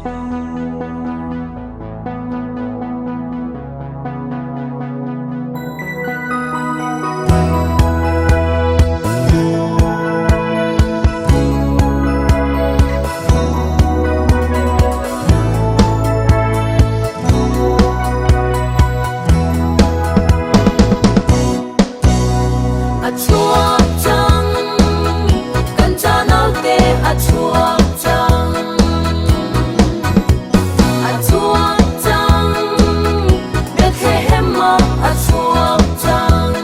A chuak cang, kan ca naute a chuak cang. A chuak cang, Bethlehem ah a chuak cang.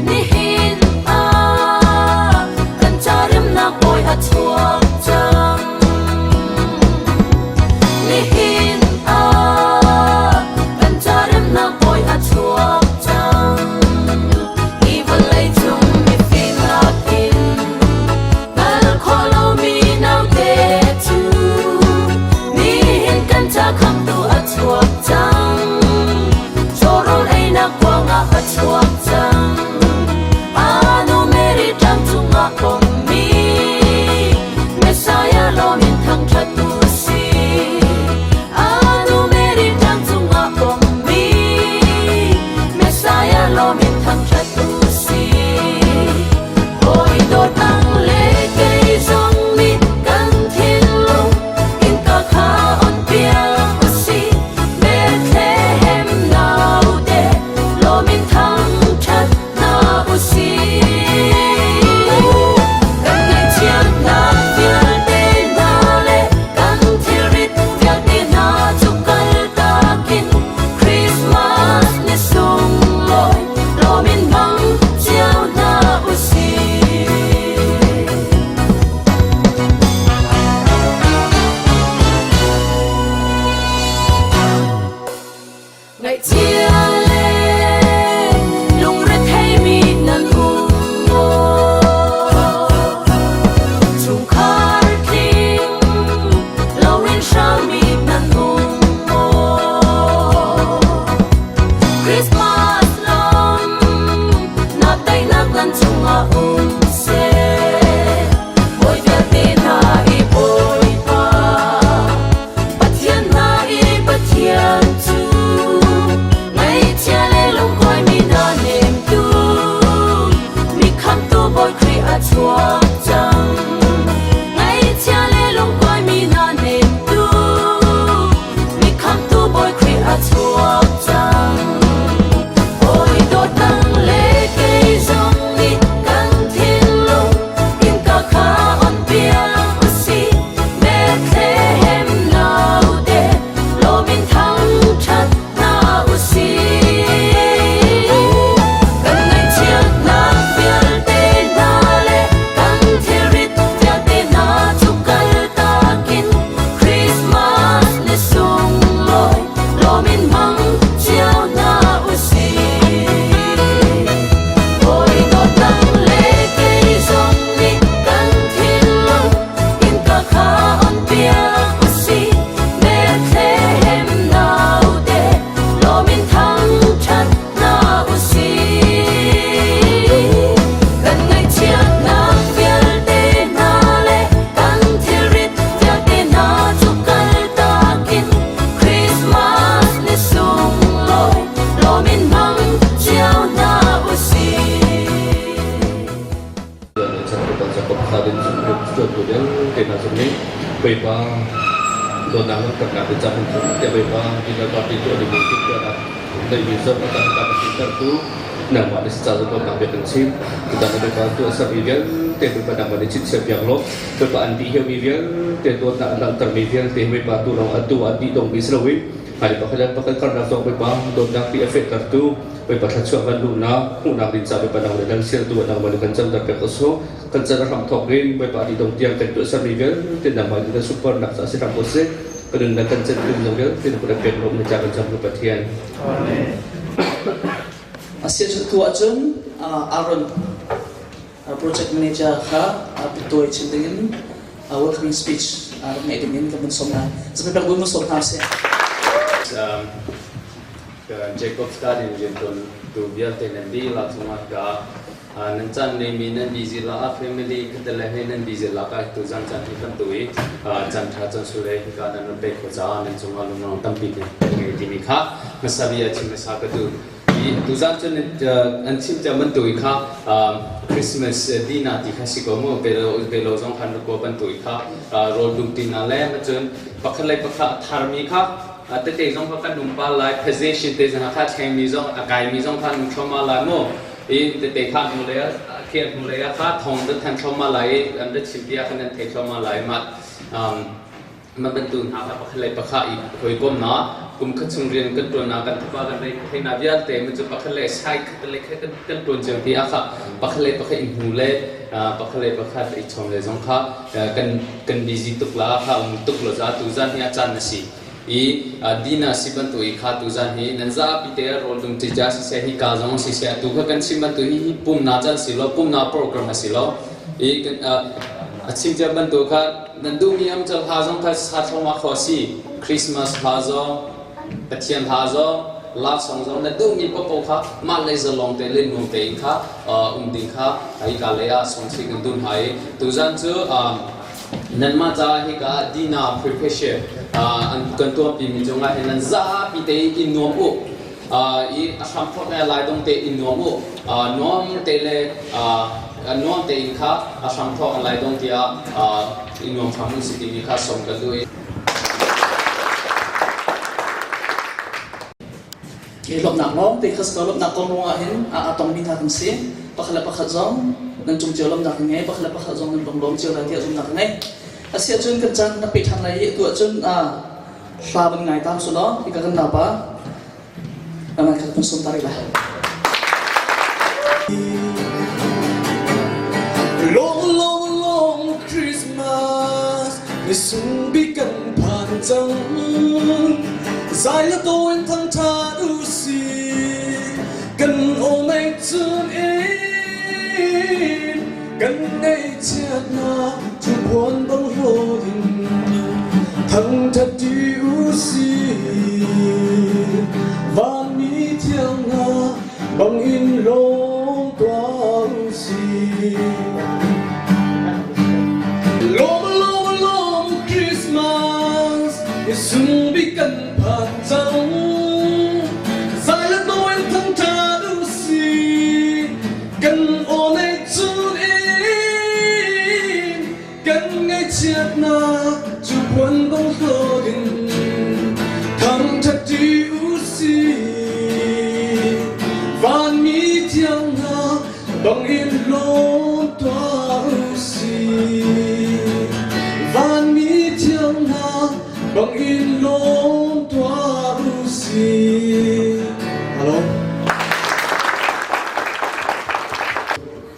Nihin ah kan ca remnak bawi a chuak cang. Nihin ah kan ca remnak bawi a chuak cang. Hi vawlei cung mifimnak in hngal khawh lomi naute cu nihin kan ca khamtu a chuak cang. Cawrawl einak kuangah a chuak cang. Anu Mary ṭam cungah pommi Messiah lawm in thangṭhat u sih. Anu Mary ṭam cungah pommi Messiah lawm in thangṭhat u sih. Hawi dawt nang le kei zong nih kan thinlung innka kha on piak u sih. Bethlehem naute lawm in thangṭhat hna u sih. Kan ngaihchiatnak vialte hna le kan thilrit vialte hna cu kaltak in Christmas ni sunglawi lawm in hmang cio hna u sih. Ngaihchia le lungretheimi nan um maw? Chungkhar tling loin hrangmi nan um maw? Christmas lam na teinak nan chungah um seh. Bawi vialte hna i Bawipa, Pathian hna i Pathian cu ngaihchia le lungkuaimi hna hnemtu, mi khamhtu Bawi Khrih a chuak cang. Ngaihchia le lungkuaimi hna hnemtu, mi khamhtu Bawi Khrih a chuak cang. Hawi dawt nang le kei zong nih kan thinlung innka kha on piak u sih. Bethlehem naute lawm in thangṭhat hna u sih. Kan ngaihchiatnak vialte hna le kan thilrit vialte hna cu kaltak in Christmas ni sunglawi lawm in hmang cio hna u sih. Hawi dawt nang le kei zong nih kan thinlung innka kha on piak u sih. Bethlehem naute lawm in thangṭhat hna u sih. Kan ngaihchiatnak vialte hna le kan thilrit vialte hna cu kaltak in Christmas ni sunglawi lawm in hmang cio hna u sih. Bawipa dawtnak langhternak ding ca phunphun tiah Bawipa dinner party tuah ding in timhtuahnak neihmi zong a kan tertu nangmah nih ca dawtnak bia kan chim. Tutan na Bawipa tuah sermi vialte Bawipa nangmah nih chitchiah piak law Bawipa an dih hiomi vialte dawtnak an langhtermi vialte Bawipa tu lawng atu ah dih dongmi si loin hmailei pakhat le pakhat karnak zong Bawipa dawtnak ti a fehtertu Bawipa thluachuah kan luhnak hmuhnak ding ca Bawipa nang le dang sialtu ah nangmah nih kan camter piak ko sawh. Kan can a hram thawk in Bawipa nih dong tiang kan tuahsermi vialte nangmah nih kan sunparnak caah si hram ko seh. Kan nunnak kan can tum zong vialte na kut ah pek lawm na ca kan cam ko Pathian. Amen. Asia cu tu ahcun Aaron project manager kha pituai chim dingin welcoming speech rak ngeih dingin kan vun sawm lai. Zapi bang vun sawm hna sih. Jacob Stadin riantuan tu vialte nan dihlak cungah ka Nan caan neimi nan busy la ah family khatele he nan busy la ka tu zan caan hi kan tu i caan ṭha caan sule hika nan ron pe kho caah nan cungah lunglawm tampi kan ngei timi kha hmasa bia chim hmasa ka duh. I tuzan cun an chim cia bantuk i kha Christmas dinner ti kha si ko mu belo belo zong khan ko bantuk i kha rawl dum ti na le ma cun pakhat le pakhat a tharmi kha tete zong kha kan um pa lai position te zong kha thlengmi zong a kaimi zong kha nung thloma lai mu i tete kha hnu le khi hnu le kha thong da than thloma lai i an da chim tia khan an thei thloma lai ma mah bantuk hna kha pakhat le pakhat i hawikomnak kum khat chung rian kan ṭuannak kan thapa kan rei theihnak vialte mu cu pakhat le sai khat le khat kan ṭuan cio ti ah kha pakhat le pakhat i hmu le pakhat le pakhat i chawm le zong kha kan kan busy tuk la kha um tuk lo za tu zan hi a caan na si i dina si bantuk i kha tu zan hi nan zapi te rawl dum ci ja si se hi ka zong si se tu kha kan chim bantuk hi hi pumna caan si lo pumna program a si lo i kan a chim cia bantuk kha Nan duhmi am cal hla zong kha sa thluahmah khawh a si. Christmas hla zong, Pathian hla zong, love song zong na duhmi paohpaoh kha mah le zalong te le nuam tein kha um ding kha hika lei ah sawmsik nan duh hna i tuzan cu nanmah caah hika dinner preparation an kan tuahpimi cungah hin nan zapi te in nuam u i a hramthawk le lai dong te in nuam u nuam te le nuam tein kha a hramthawk a lai dong tiah i nuam hram u si timi kha sawm kan duh i Hi lawmhnak lawng te kha si lawmhnak kong ruangah hin a tongmi hna kan si. Pakhat le pakhat zong nan cung cio lawmhnak kan ngei, pakhat le pakhat zong nan lung lawm cio lai tiah zumhnak kan ngei. Asiahcun kan caan rak pe ṭhan lai i atu ahcun hla van ngai ta su law hika kan naupa Aman khat pun sum tarik lah. Long long long Christmas ni sung bik kan phan cang zai la to in thang tha u si kan o mei chun in kan nei chiat na chu buan bang hlo ding thangthat ti u si vanmi thiang hna bang in lawm tuah u si lawm lawm lawm Christmas sung bik kan phan cang zai le nawi thangthat u si Kan aw nei cun in kan ngaihchiatnak cu puan bang hlawt in thangṭhat ṭi u sih. Vanmi thiang hna bang in lawm tuah u sih. Vanmi thiang hna bang in lawm tuah u sih. Hello.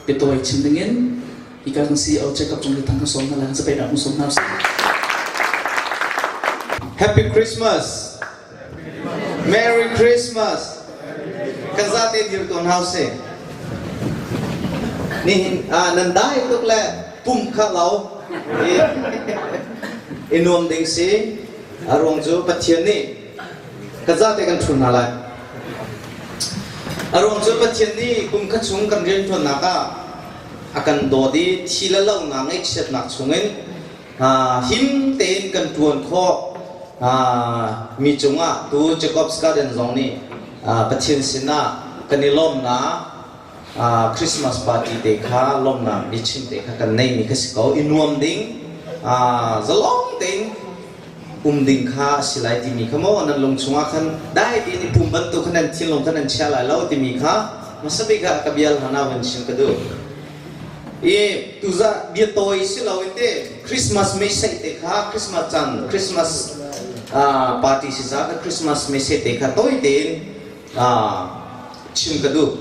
Biatawi chim dingin hika kan CEO Jacob Cung Thang kan sawm hna lai zapei dah kan sawm hna usih. Happy Christmas. Merry Christmas. Kan zate dir tawn hau si. Nihin nan dai tuk le pum kha lo. I nuam ding si. A ruang cu Pathian nih Kan zate kan ṭhu hna lai. A ruang cu Pathian nih kum khat chung kan rianṭuannak ah a kan dawt i thi le lonak ngaihchiatnak chungin him tein kan ṭuan khawh mi cungah tu Jacob's Garden zong nih Pathian sinah kan i lawmnak Christmas party te kha lawmnak biachim te kha kan neimi kha si ko i nuam ding zalong tein um ding kha a si lai timi kha maw nan lung chungah khan dai tein i pum bantuk khan nan thinlung khan nan chia lai lo timi kha hmasa bik ah ka bial hna van chim ka duh. I tuzah bia tawi si lo in te Christmas message te kha Christmas caan Christmas party si za ka Christmas message te kha tawi tein chim ka duh.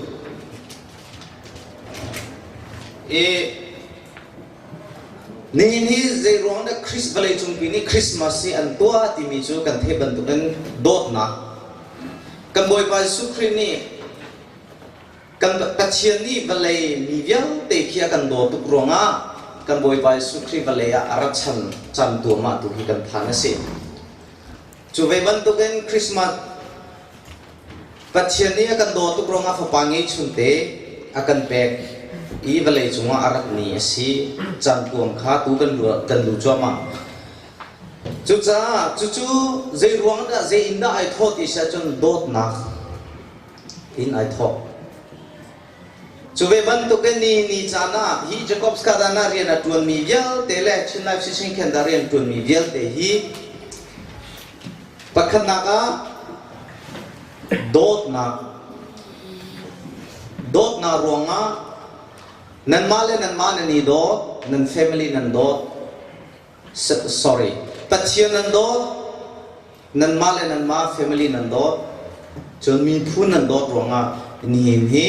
I Nihin hi zeiruang dah Christ vawleicungpi nih Christmas hi an tuah timi cu kan theih bantukin dawtnak kan Bawipa Jesuh Khrih nih kan Pathian nih vawlei mi vialte khi a kan daw tuk ruangah kan Bawipa Jesuh Khrih vawlei ah a ra chan caan tuahmah tu hi kan phan a si. Cu ve bantukin Christmas Pathian nih a kan daw tuk ruangah fapa ngeihchunte a kan pek. i vawlei cungah a rat ni a si. Caan tuam kha tu kan kan lu cuahmah. Cucaah cucu zei ruang dah zei in dah ai thawh ti si ahcun dawtnak in ai thawk. Cu ve bantukin ni ni caan ah hi Jacob's Garden ah rian a ṭuanmi vialte le Chin Life Sising Khen rian ṭuanmi vialte hi pakhatnak ah dawtnak dawtnak ruangah nanmah le nanmah nan i dawt, nan family nan dawt, sorry, Pathian nan dawt, nanmah le nanmah family nan dawt, cun miphun nan dawt ruangah nihin hi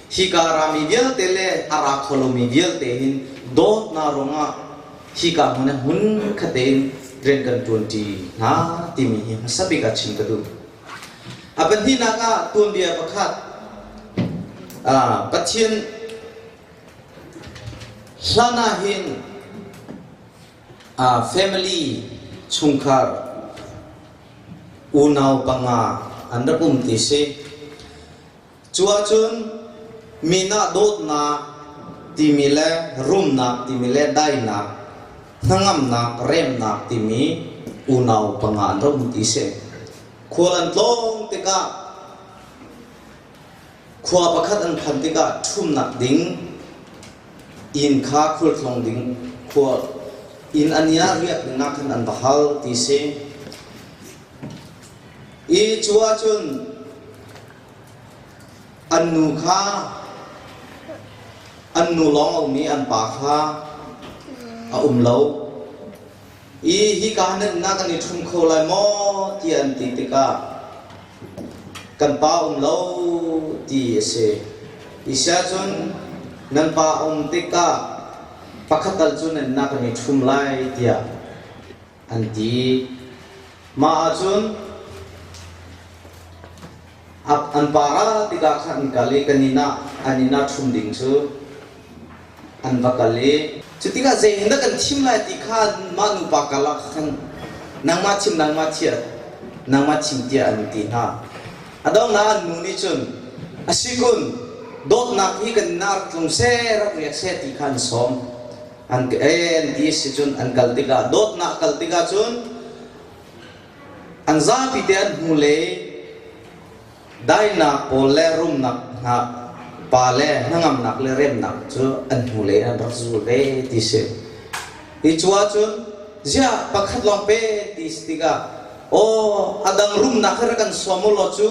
hika rami vialte le a ra kho lomi vialte hin dawtnak ruangah hika hmun ah hmun khat tein rian kan ṭuanṭi hna timi hi hmasa bik ah chim ka duh. A pahnihnak ah tuanbia pakhat Pathian hlan ah hin family chungkhar unau panga an rak um ti si. Cu ahcun min ah dawtnak timi le rumnak timi le dainak, hnangamnak, remnak timi unau panga an rak um ti si. Khual an tlawng tikah khua pakhat an phanh tikah ṭhumnak ding inn kha khualtlawng ding khua inn an i ah riak ding ah khan an va hal ti si. I cu ahcun an nu kha an nu lawng a um i an pa kha a um lo. I hika nan na kan i ṭhum kho lai maw tiah an ti tikah kan pa um lo ti a si. Isia cun nan pa um tikah pakhat tal cu nan na kan i ṭhum lai tiah an ti. Mah ahcun an pa ra tikah khan an kal i kan inn ah an inn ah ṭhum ding cu an va kal i cu tikah zei in dah kan thim lai ti kha mah nupa karlak khan nangmah thim nangmah thiah nangmah thim tiah an ti hna. A donghnak an nu nih cun a si kun dawtnak hi kan nar tlung seh rak riak seh ti kha an sawm. An an ti si cun an kal tikah dawtnak kal tikah cun an zapi te an hnulei dainak pawl le rumnak hna pa le hnangamnak le remnak cu an hnulei an rak zul ve ti si. Hi cu ahcun ziah pakhat lawng pe ti si tikah aw a dang rumnak hi rak kan sawm u law cu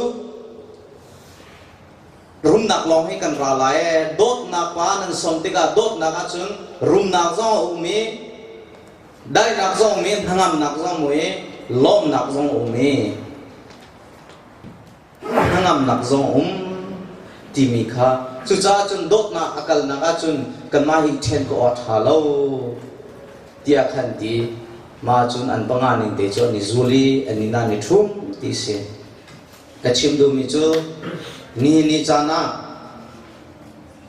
Rumnak lawng hi kan ra lai ee. Dawtnak pa nan sawm tikah dawtnak ahcun rumnak zong a um i daihnak zong um i hnangamnak zong um i lawmnak zong um i hnangamnak zong um timi kha cucaah cun dawtnak a kalnak ahcun kanmah hi ṭhen ka aw ṭha lo tiah khan ti ma cun an panga ning te cu an i zul i an inn ah an i ṭhum ti si. Ka chim duhmi cu nihin ni caan ah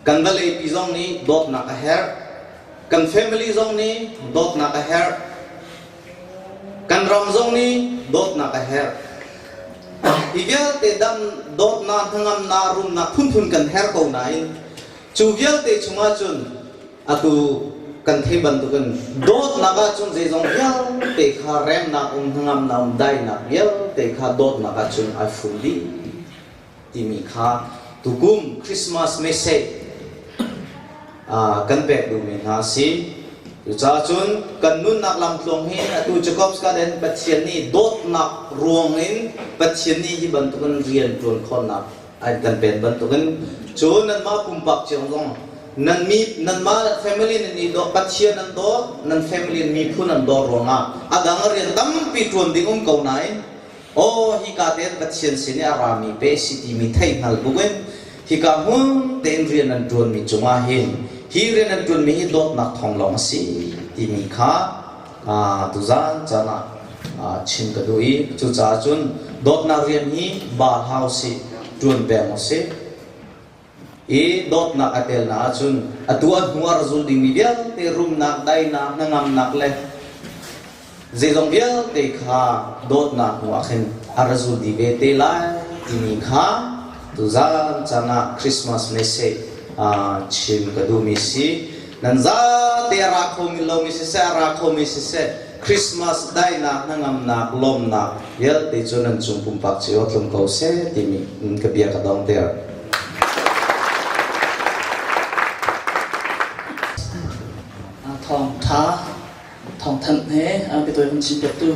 kan vawleipi zong nih dawtnak a herh. Kan family zong nih dawtnak a herh. Kan ram zong nih dawtnak a herh. Hi vialte dam dawtnak, hnangamnak, rumnak phunphun kan herh ko nain cu vialte chungah cun Atu kan theih bantukin dawtnak ahcun zeizong vialte kha remnak um, hnangamnak um, dainak vialte kha dawtnak ahcun ai fun dih timi kha tukum Christmas message kan pek duhmi hna a si. Cucaah cun kan nunnak lamtluang hi atu Jacob's Garden Pathian nih dawtnak ruang in Pathian nih hi bantukin rian ṭuan khawhnak an kan pen bantukin cun nanmah pumpak cio zong nan mi nanmah family nan i dawt Pathian nan dawt nan family miphun nan dawt ruangah a dang rian tampi ṭuan ding um ko nain aw hika tein Pathian sin i a rami pe si timi theih hngal buin hika hmun tein rian nan ṭuanmi cungah hin hi rian nan ṭuanmi hi dawtnak thawng lawng a si timi kha tuzan caan ah chim ka duh i cucaah cun dawtnak rian hi ba hlah usih ṭuan peng usih i dawtnak a telnak ahcun atu a hnu ah zul dingmi vialte rumnak dainak hnangamnak le zeizong vialte kha dawtnak hnu ah khin a ra zul dih ve te lai timi kha tuzan caan ah Christmas message. Chim ka duhmi si. Nan zate a ra khomi lomi siseh, a ra khomi siseh, Christmas daihnak, hnangamnak, lawmnak vialte cu nan cung pumpak cio tlung ko seh timi in ka bia ka dongter. Thawng tha, thawng thanh he biatawi kan chim piaktu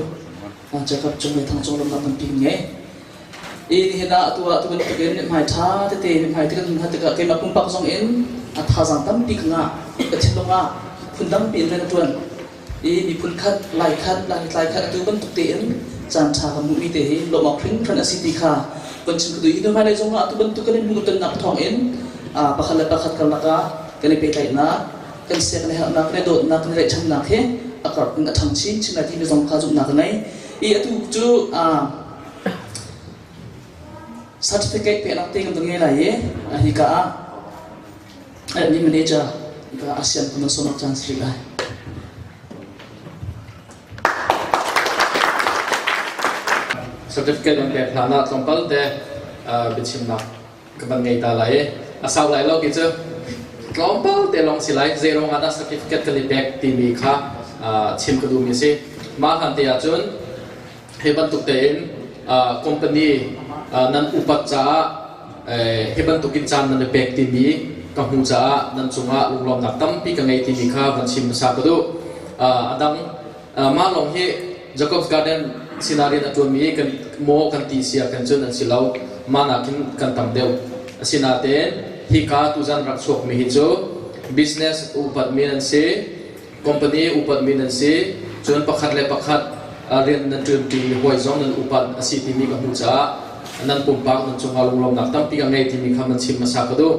Jacob cung le Thang cung lawmnak tampi kan ngei. I nihin ah atu ah tu bantukin mithmai ṭha tete mithmai te kan hun hat tikah keimah pumpak zong in a thazaang tampi ka ngah. Ka thinlung ah phun tampi in rian a ṭuan. I miphun khat, lai khat, lai khat atu bantuk tein caan ṭha kan hmuhmi te hi lawmh awk hringhran a si ti kha kan chim ka duh. Hi hnu hmailei zong ah atu bantuk kan in hmuh tonnak thawng in pakhat le pakhat karlak ah kan i pehtlaihnak, kan sia kan i herhnak, kan i dawtnak, kan i tlaihchannak hi a karh in a ṭhang chinchin lai timi zong kha zumhnak ka ngei. I atu cu Certificate peknak te kan ngei lai i hika ah ni manager hika ASEAN kan sawmnak caan si lai. Certificate an pek hlan ah tlawmpal te biachimnak ka van ngei ta lai i a sau lai lo ki cu tlawmpal te lawng si lai zei ruang ah dah certificate kan i pek timi kha chim ka duhmi a si. Mah hlan te ahcun Hi bantuk tein company nan upat caah hi bantukin caan nan i pek timi ka hmuh caah nan cungah lunglawmnak tampi ka ngei timi kha van chim hmasa ka duh. A dang mah lawng hi Jacob's Garden sinah rian a ṭuanmi kan maw kan ti sia kan cun an si lo. Mah nakin kan tam deuh. Asinain hika tuzan rak chuakmi hi cu business upatmi nan si. Company upatmi nan si, cun pakhat le pakhat rian nan ṭuanṭimi hawi zong nan upat a si timi ka hmuh caah nan pumpak nan cungah lunglawmhnak tampi ka ngei timi kha nan chim hmasa ka duh.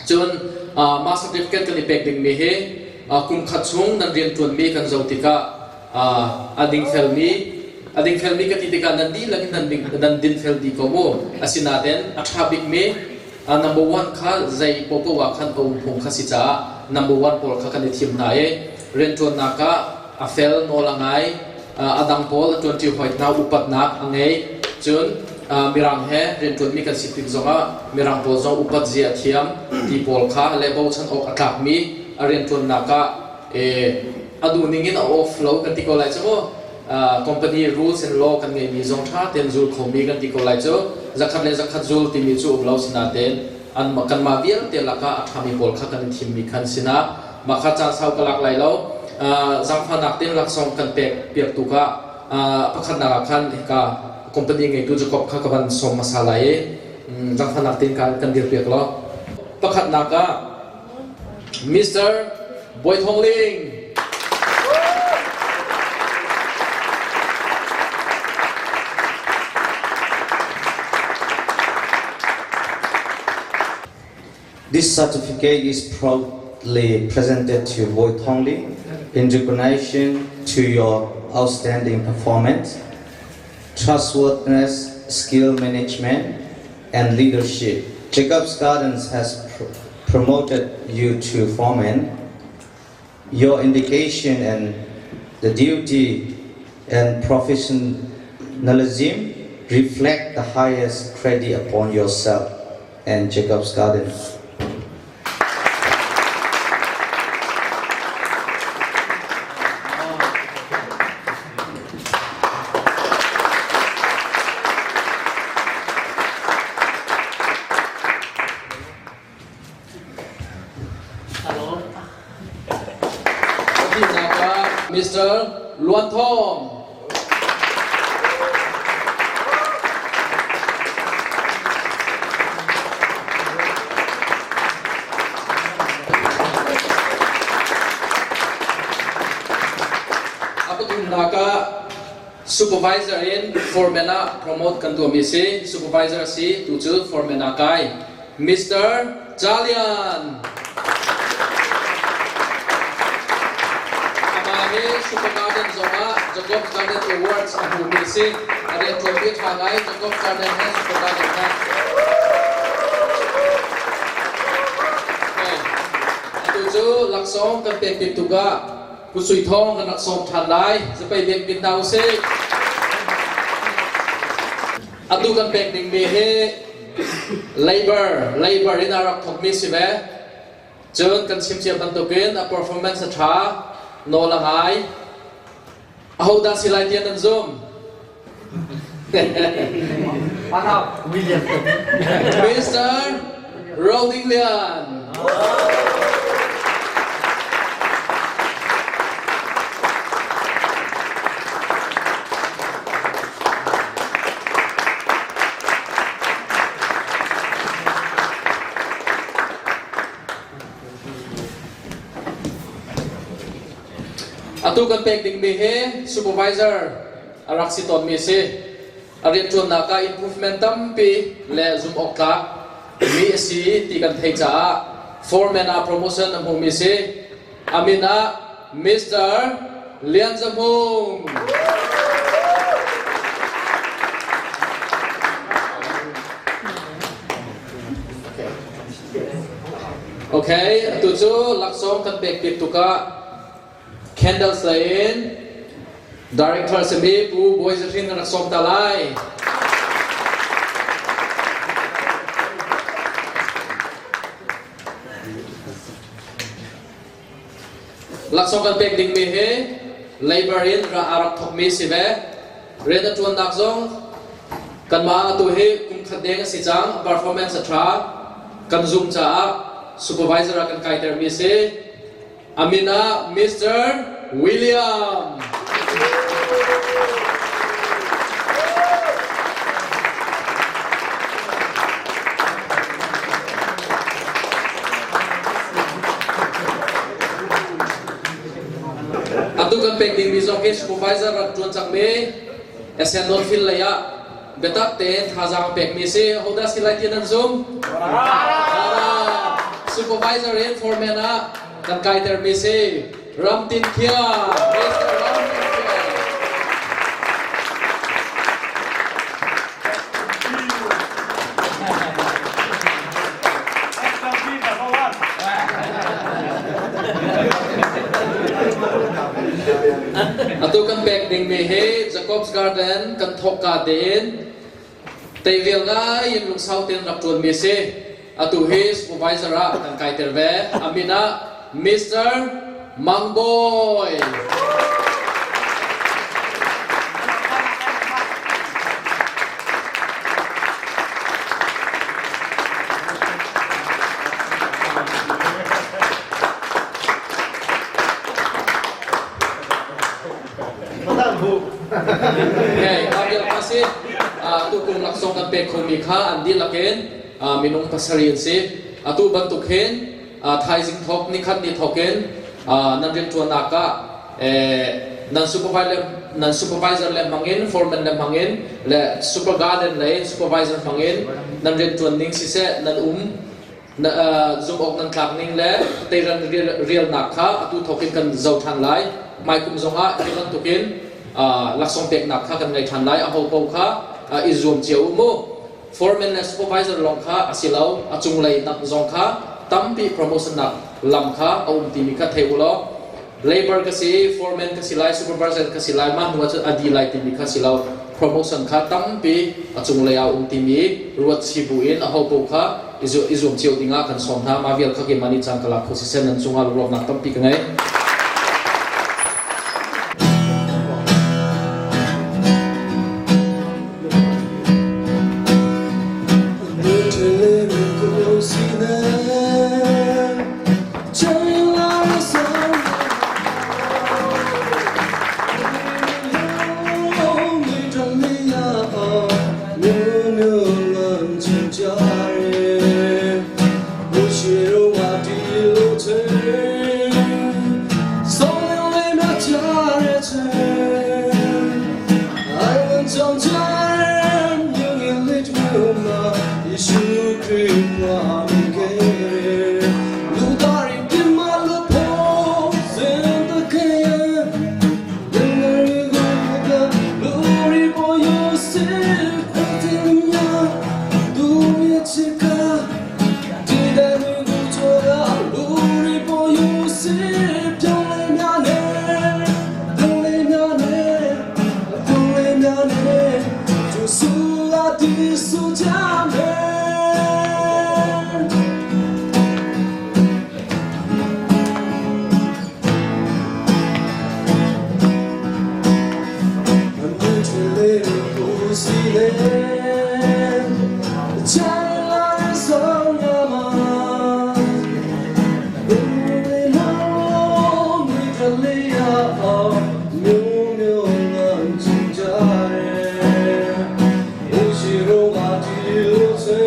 Cun mah certificate kan i pek dingmi hi kum khat chung nan rianṭuanmi kan zoh tikah a dingfelmi a dingfelmi ka ti tikah nan dihlak in nan dinfel dih ko mu. Asinain a ṭha bikmi Number one kha zei popo ah khan a um phung kha si caah number one pawl kha kan i thim hna i rianṭuannak ah a fel nawl a ngai, a dang pawl a ṭuanṭi hawi hna upatnak a ngei. Cun Mirang he rianṭuanmi kan si tik zongah Mirang pawl zong upat zia a thiam ti pawl kha le bochan awk a tlakmi a rianṭuannak ah a duhning in a off lo kan ti ko lai cu mu. Company rules and law kan ngeihmi zong ṭha tein zul khomi kan ti ko lai cu. Zakhat le zakhat zul timi cu um lo sinain an kanmah vialte lakah a ṭhami pawl kha kan i thimmi khan sinah mah kha caan sau ka lak lai lo. Zaangfahnak tein laksawng kan pek piak tuk ah pakhatnak ah khan hika company ngeitu Jacob kha ka van sawm hmasa lai i zaangfahnak tein kan dir piak law. Pakhatnak ah Mr. Bawi Thawng Ling. This certificate is proudly presented to Boy Thong Ling in recognition to your outstanding performance, trustworthiness, skill management, and leadership. Jacobs Gardens has pr promoted you to foreman. Your indication and the duty and professionalism reflect the highest credit upon yourself and Jacob's Garden. Mr. Luan Thong. A pathumnak ah supervisor in foreman ah promote kan tuahmi si. Supervisor si tu cu foreman ah kai. Mr. Jalian. Amah hi Super Garden zongah Jacob Garden Awards a hmumi si. A rianṭuan bi ṭha ngai Jacob Garden he Super Garden he. Atu cu laksawng kan pek bik tuk ah Pu Sui Thawng kan rak sawm ṭhan lai. Zapei bek bit hna usih. Atu kan pek dingmi hi labor labor in a rak thawkmi si ve. Cun kan chim cia bantukin a performance a ṭha, nawl a ngai. Ahodah si lai tiah nan zum? Mr. Rolling Lian. Atu kan pek dingmi hi supervisor a rak si tawnmi a si. A rianṭuannak ah improvement tampi le zumh awk tlak mi a si ti kan theih caah foreman ah promotion a hmumi a si. A min ah Mr. Lian Za Hmung. Okay, atu cu laksawng kan pek bik tukah candles lei in director simi Pu Bawi Za Hring kan rak sawm ta lai. Laksawng kan pek dingmi hi labor in a rak thawkmi si ve. Rian a ṭuannak zong kanmah atu hi kum khat deng a si cang. Performance a ṭha. Kan zum caah supervisor ah kan kaitermi a si. A min ah Mr. William. Atu kan pek dingmi zong hi supervisor rak ṭuan cangmi SN Northfield lei ah biatak tein thazaang pekmi si. Hodah si lai ti nan zum? Supervisor in foreman ah kan kaitermi si. Ram Tin Khia, Mr. Ram Tin Khia. Atu kan pek dingmi hi Jacob's Garden kan thawkka tein teirial ngai in lungsau tein rak ṭuanmi a si. Atu hi supervisor ah kan kaiter ve. A min ah Mr. Mangboy. Okay, Gabriel Kasi, tukum laksawng kan pek khomi kha an dihlak in minung pasarih an si. Atu bantuk hin thaizing thawk nikhat ni thawk in nan rianṭuannak ah nan supervisor nan supervisor le hmangin foreman le hmangin le super garden le supervisor hmangin nan rianṭuan ning siseh nan um zumh awk nan tlak ning le teiran rialnak kha atu thawk in kan zo ṭhan lai. Hmaikum zongah hi bantukin laksawng peknak kha kan ngei ṭhan lai. Aho paoh kha i zuam cio u mu. Foreman le supervisor lawng kha a si lo, a cunglei nak zong kha tampi promotion nak lam kha a um timi kha thei u law labor ka si, foreman ka si lai, supervisor ka si lai, mah hnu ahcun a di lai timi kha si lo. Promotion kha tampi a cunglei ah um timi ruat si bu in a ho paoh kha i zuam cio dingah kan sawm hna. Mah vial kha keimah nih caan ka lak kho siseh nan cungah lunglawmhnak tampi ka ngei. မျိုးမျိုးငန်းချင်ကြတယ်ဦးရှိတော့ကဒီလိုစေ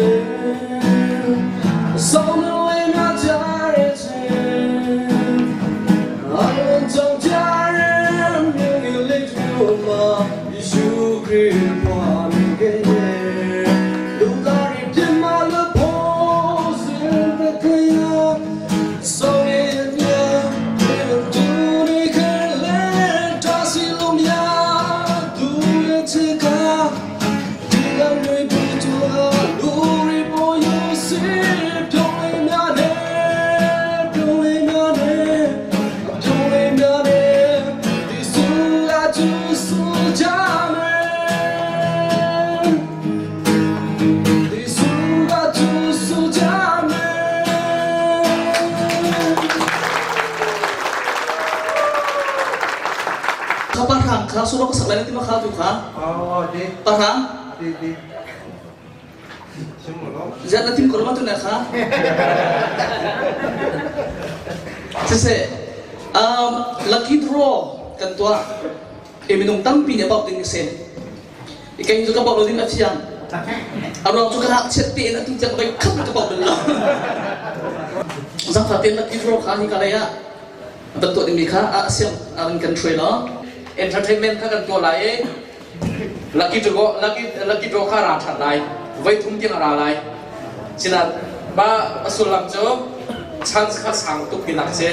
ဆုံးနေမြကြရဲ့ချင်းအလုံးကြောင့်ကြရဲ့မြို့ငယ်လေးတို့မှာယေရှုခရစ်ပွားမြင်ခဲ့တယ်လူသားတွေပြမလို့ဖို့စင်တဲ့ခရ So yeah, do ni kele ta si lo mya du ye che ka di la ri bu tu la lu ri bo yo si pyong le mya ne pyong le mya ne pyong le mya ne di su la tu su ja me ဒီစုကသူစုကြမယ် Kha pa rang kha sulok sak lai ti ma kha tu kha. Oh, di, Pa rang di, di. Simu zat na tim ko ma tu na kha. Sise lucky draw kan tua e minung tampi ne bau ding se. Ikai ju ka bau ding a thiang. Arong chu ka hak chet te na tu chak bai khap ka bau ding lo. Zang fa ten lucky draw kha hi ka lai ya. Bantu ding mi kha a siam a kan throi lo. Entertainment kha kan tuah lai i lucky draw lucky lucky draw kha ra ṭhan lai voi thum tiang a ra lai sina ba a sullam cu chance kha sang tuk tinak si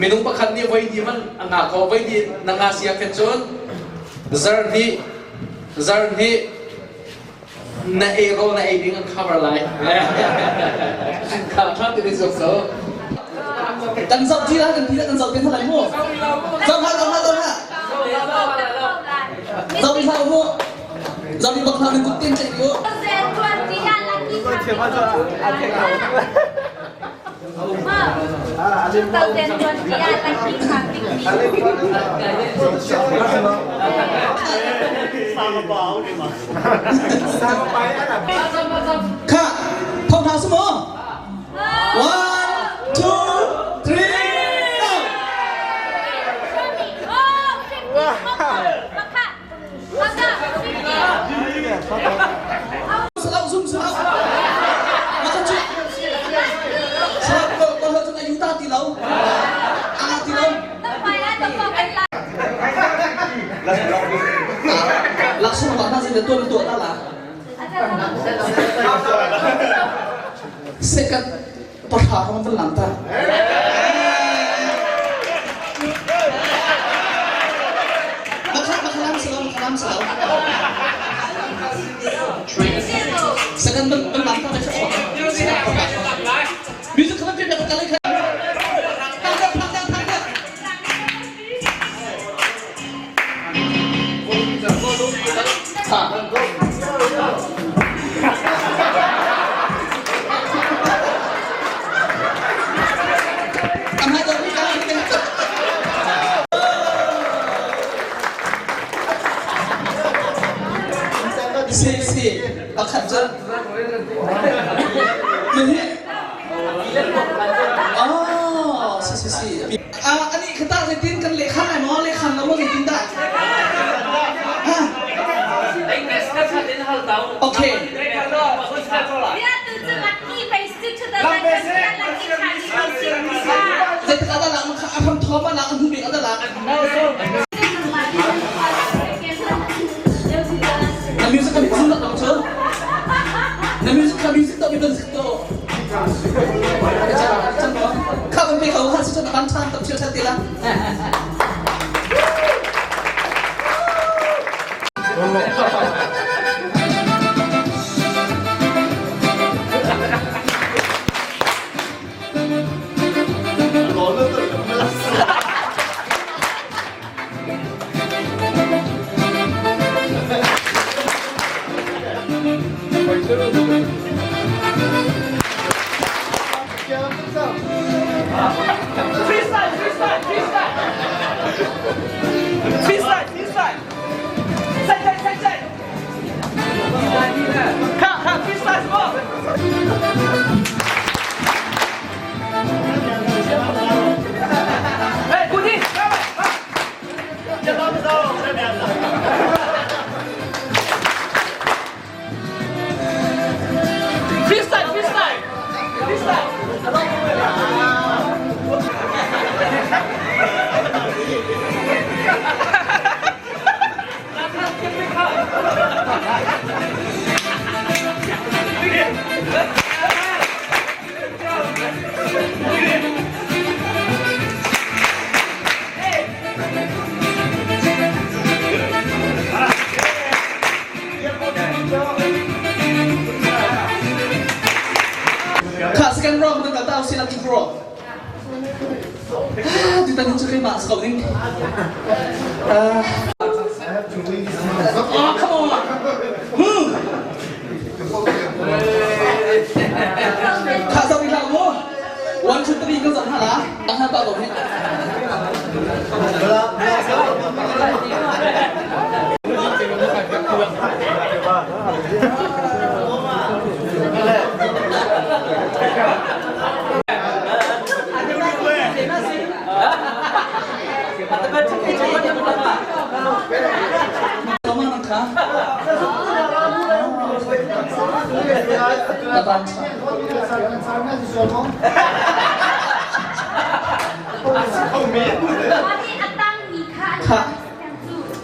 minung pakhat nih voi hnih man a nga kho voi hnih na nga si ahkhin cun zar hnih zar hnih na ei rawl na ei ding an cover lai kha ṭha ti zok so Kan zoh ti la kan ti la kan zoh te hna lai mu. Zoh hlah zoh hlah zoh hlah. Zoh hlah mu. Zoh bak hlah nan kut ten tlaih mu. Kha thong hna su mu. One, two, three, go. Salau zum salau. Maka cu. Salau ko ko lo cun ayuta ti lo. Anga ti lo. Laksana wa na zin tuan tuan la. Second patha rong van lang ta. Makha makhalam salau makhalam salau. Second ban ban lang ta na sa. Music khalam pin na kalai kha. Thang thang thang thang thang. Ha. Am hai dong ka ni ka. Si si pakhat cu. Ni Oh, si si si. Ah, ani khata zeitin kan lehkhan lai maw lehkhan lo maw zeitin dah? Ha? Okay. Zeitik ah dah lak makha a hram thawm ah lak a hnu bik ah dah lak. Na music ka music tak cu. Na music ka music tak mi to. Kha kan pe kho kha si cun a ban ṭhan tak thil ṭhan ti la. Freestyle, freestyle, freestyle. Freestyle, freestyle. 再再再再。Freestyle, freestyle, freestyle. Kha second round kan kal ta usih lucky draw. Ah, tutan cu keimah si ko ding. Oh, come on. Kha zoh hlah mu. 1 2 3 kan zoh hna la. Ang han pa ko hin.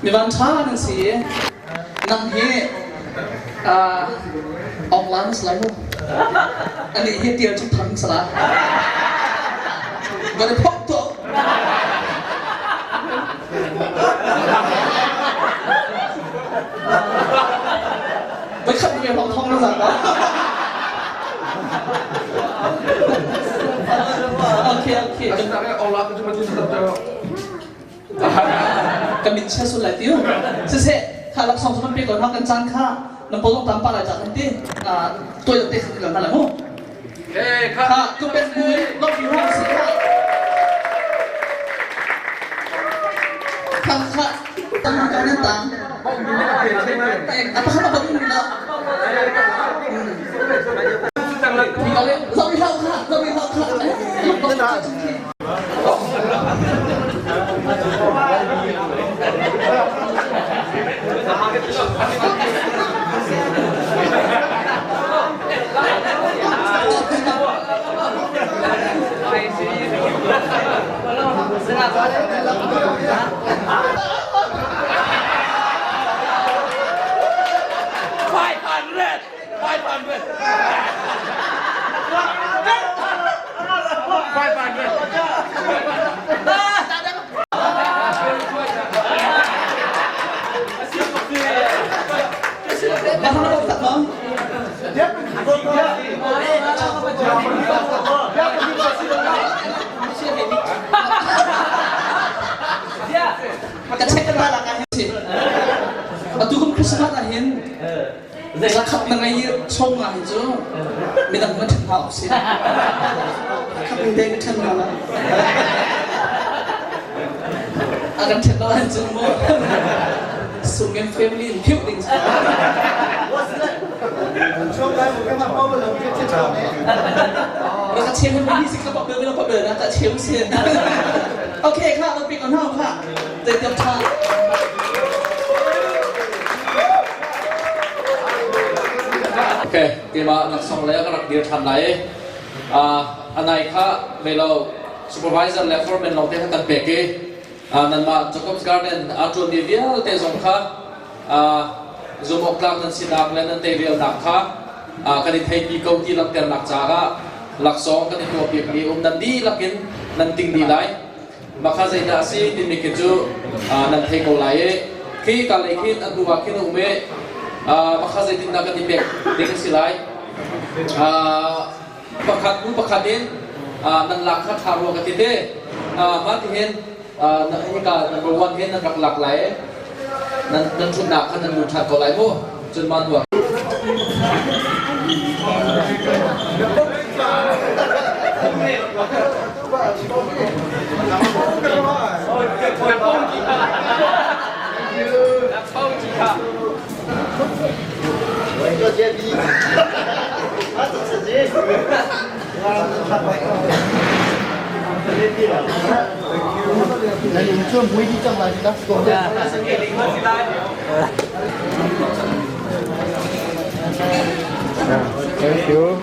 Mi van ṭha nan si. Nang hi awkla na si lai mu. Anih hi tial cu thang sala. Van i phok tuah. Voikhat na hong thong na zang Okay, okay. Ka min chia sul lai tiu. Siseh, kha laksawng cu kan pe ko hna kan caan kha na polong tam pa lai ca kan ti. Tuai te khat kan hna mu. Kha tu pen bui lobby hong si kha. Kha kha tang ka nan tang. Apa kha ba ni la. Lobby hau kha, lobby hau kha. 500 500 Ka check ka la ka hi. Atu kum Christmas ah hin Zakhat na ngei i chong nga hi cu midang na ṭhen hna awk si. Khat ning te ka ṭhen hna la. A kan ṭhen lo ahcun mu Sungen family in phiuh ding si. Na ka chem hi si ka pa bel ka pa bel na ka chem si. Okay, kha na pik on hau kha. Zeitiam ṭha. Okay, keimah laksawng le ka rak dir ṭhan lai i anai kha melo supervisor le foreman lawng te kha kan pek i nanmah Jacob's Garden aa ṭuanmi vialte zong kha zumhawktlak nan sinak le nan teirialnak kha kan i theipi ko ti langhternak caah laksawng kan i tuahpiakmi um nan dihlak in nan ting dih lai. Mah kha zeidah a si timi khi cu nan thei ko lai i khi ka lei khin a hnu ah khin a um i mah kha zeitindah kan i pek ding a si lai. Pakhat hnu pakhat in nan lak kha ṭha rua ka ti te. Mah tihin hika number one hin nan rak lak lai i nan nan ṭhutnak kha nan lut ṭhan ko lai mu. Cun mah hnu ah Thank you.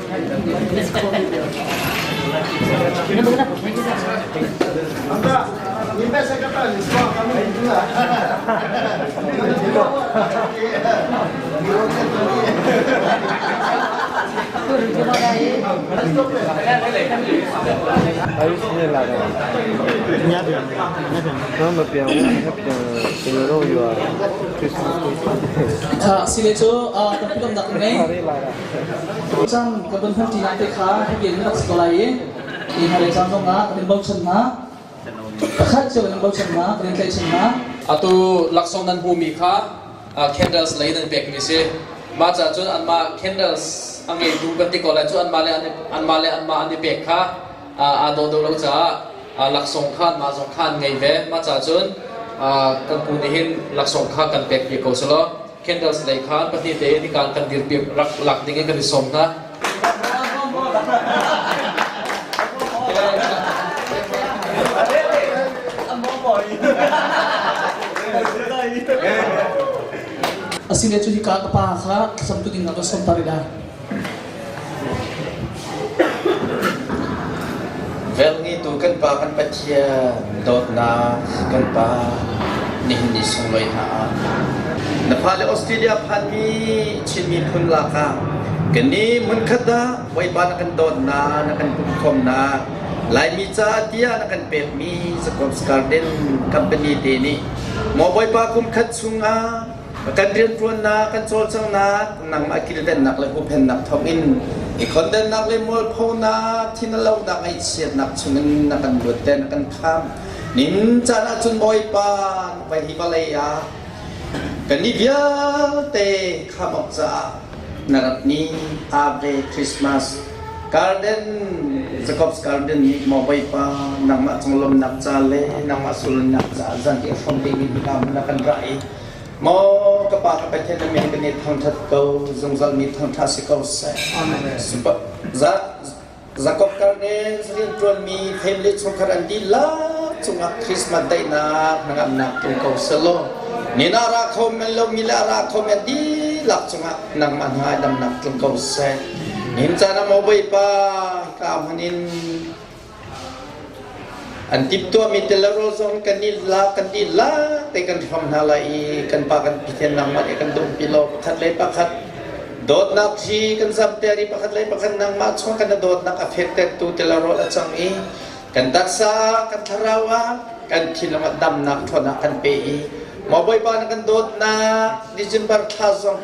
Sile cu kan pidamnak ngei cang kan bon hman ṭi te kha hi rak si ko lai i i hmailei caan zong ah kan in bochan hna. Pakhat cio kan in bochan hna, kan in tlaihchan hna. Atu laksawng nan hmuhmi kha candles lei nan pekmi si. Mah caah cun anmah candles a ngeitu kan ti ko lai cu anmah le anmah le anmah an i pek kha aa dawh deuh lo caah laksawng kha anmah zong kha an ngei ve. Mah caah cun kan pu nih hin laksawng kha kan pek piak ko selaw candles lei kha pahnih tein hika kan dirpi rak lak ding in kan i sawm hna. Asile cu hika ka pa kha thlacam tu ding ah ka sawm ta rih lai. Velngitu kan Pa kan Pathian dawtnak kan Pa nihin ni sunglawi hna ah na fale Australia phanmi Chin miphun lak ah kannih hmunkhat ah Bawipa na kan dawtnak na kan pumkhawmnak Laimi caah tiah na kan pekmi Jacob's Garden company te nih maw Bawipa kum khat chungah kan rianṭuannak kan cawlcanghnak nangmah kilvennak le huhphennak thawngin i khondennak le mualphonak thinalonak ngaihchiatnak chungin na kan luatter na kan khamh nin caan ahcun Bawipa vai hi vawlei ah kannih vialte khamh awk caah na rat ni Ave Christmas Garden Jacob's Garden nih maw Bawipa nangmah conglawmhnak ca le nangmah sulnak caah zan i hrawm dingmi hika hmun ah kan ra i maw ka pa ka Pathian na min kan i thangṭhat ko zungzal mi thangṭha si ko seh. Amen. Jacob Garden rianṭuanmi family chungkhar an dihlak cungah Christmas daihnak hnangamnak tlung ko selaw nina ra kho men lo mi le a ra kho men dihlak cungah nangmah hna damnak tlung ko seh. Nin caan ah maw Bawipa hika hmun in An timhtuahmi telaro zong kan i lak kan i lak te kan hram hna lai i kan pa kan Pathian nangmah nih kan dumpi law pakhat le pakhat dawtnak hi kan zamter i pakhat le pakhat nangmah chung kan dawtnak a fektertu telaro a cang i kan taksa kan thlarau ah kan thinlung ah damnak ṭhawnnak kan pe i maw Bawipa na kan dawtnak December thla zong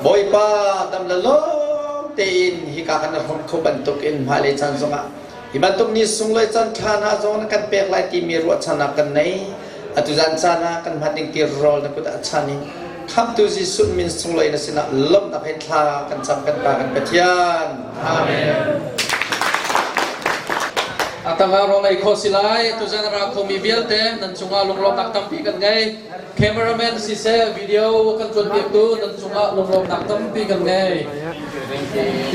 Bawipa dam le lawm tein hika kan hrom kho bantuk in hmailei caan zongah Hi bantuk ni sunglawi caan ṭha hna zong na kan pek lai timi ruahchannak kan nei. Atu zan caan ah kan hman ding ti rawl na kut ah chan in Khamhtu Jesuh min sunglawi na sinah lawmhnak he thla kan cam kan Pa kan Pathian. Amen. A tangah rawl ei khawh si lai. Tuzan a ra khomi vialte nan cungah lunglawmhnak tampi kan ngei. Cameraman siseh, video kan tuanpiaktu nan cungah lunglawmhnak tampi kan ngei. Thank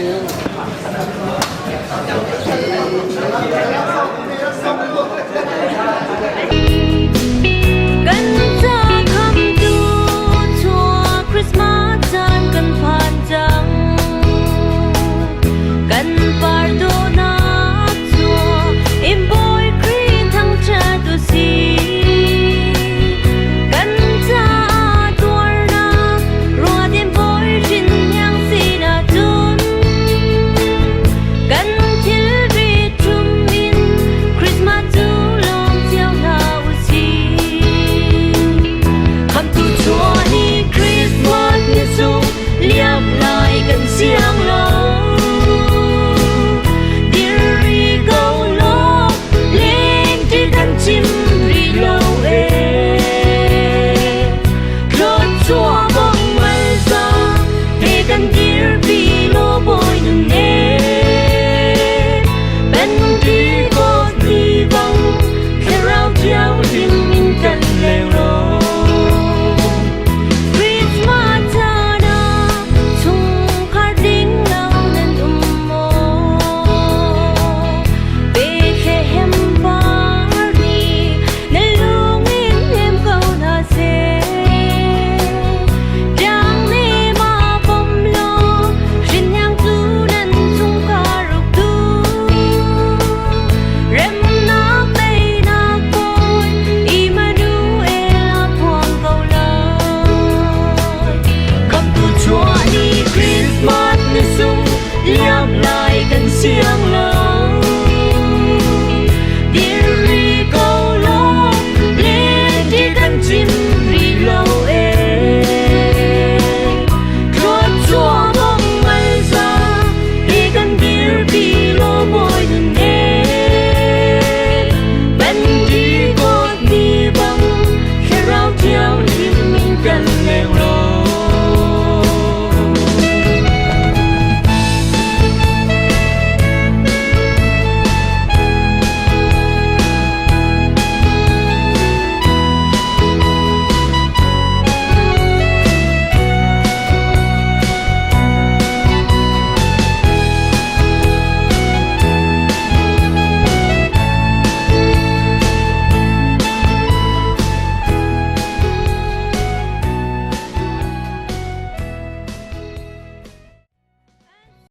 you.